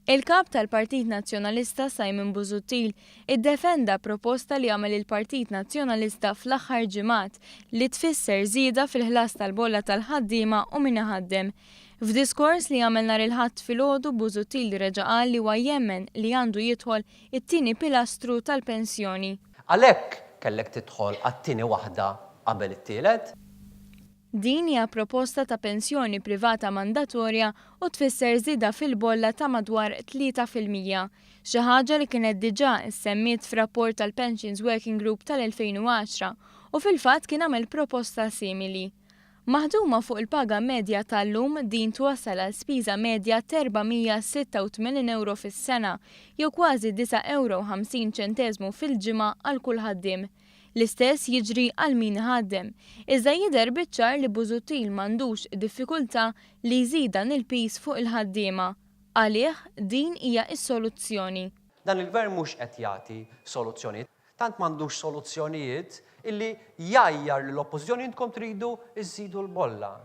Il-Kap tal-Partit Nazzjonalista Simon Busuttil iddefenda proposta li għamel il-Partit Nazzjonalista fl-aħħar ġimgħat li tfisser żieda fil-ħlas tal-bolla tal-ħaddiema u min iħaddem. F'diskors li għamel nhar il-Ħadd filgħodu Busuttil reġa' qal li huwa jemmen li għandu jidħol it-tieni pilastru tal-pensjoni. Għalhekk kellek tidħol għat-tieni waħda qabel it-tielet. Din hija proposta ta' pensjoni privata mandatorja u tfisser żieda fil-bolla ta' madwar 3%, xi ħaġa li kienet diġà ssemmiet f'rapport tal-Pensions Working Group tal-2010 u fil-fatt kien għamel proposta simili. Maħduma fuq il-paga medja tal-lum din twassal għal spiża medja t'486 ewro fis-sena jew kważi 9 ewro u 50 ċenteżmu fil-ġimgħa għal kull ħaddiem. L-istess jiġri għal min iħaddem. Iżda jidher biċ-ċar li Busuttil m'għandux diffikultà li jżid dan il-piż fuq il-ħaddiema. Għalih, din hija s-soluzzjoni. Dan il-Gvern mhux qed jagħti soluzzjonijiet. Tant m'għandux soluzzjonijiet illi jgħajjar lill-Oppożizzjoni intkom tridu żżidu l-bolla.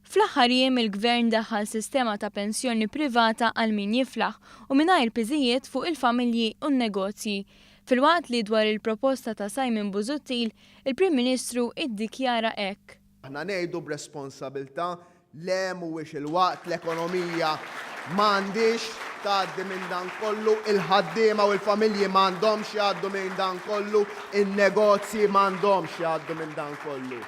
Fl-aħħar jiem il-Gvern daħħal sistema ta' pensjoni privata għal min jiflaħ u mingħajr piżijiet fuq il-familji u n-negozji. Filwaqt li dwar il-proposta ta' Simon Busuttil, il-Prim Ministru iddikjara hekk. Aħna ngħidu b'responsabilità, le mhuwiex il-waqt, l-ekonomija m'għandhiex tgħaddi minn dan kollu, il-ħaddiema u l-familji m'għandhomx jgħaddu minn dan kollu, in-negozji m'għandhomx jgħaddu minn dan kollu.